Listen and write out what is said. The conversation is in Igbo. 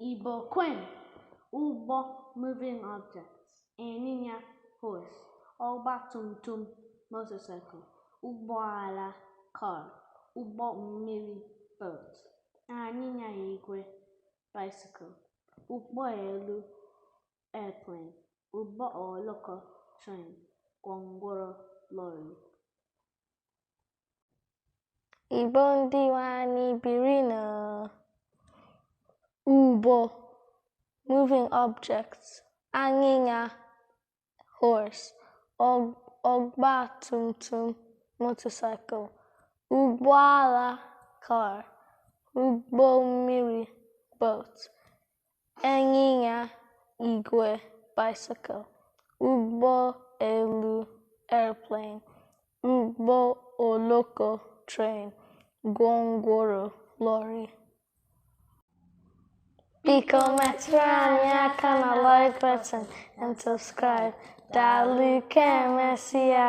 Igbo kwenu! Ụgbọ, moving objects, ịnyịnya, horse, ọgbatumtum, motorcycle, ụgbọala, car, ụgbọ mmiri, boat, anyịnya igwe, bicycle, ụgbọelu, airplane, ụgbọ oloko, train, gwongworo, lorry. Igbo ndị nwe anyị biri nụ. Ụgbọ, moving objects, anyịnya, horse, ọgbatumtum, motorcycle, ụgbọala, car, ụgbọ mmiri, boat, ịnyịnya igwe, bicycle, ụgbọ elu, airplane, ụgbọ oloko, train, gwongworo, lorry. Biko metụrụ anyị aka na like button and subscribe. Daalụ, ka emesịa.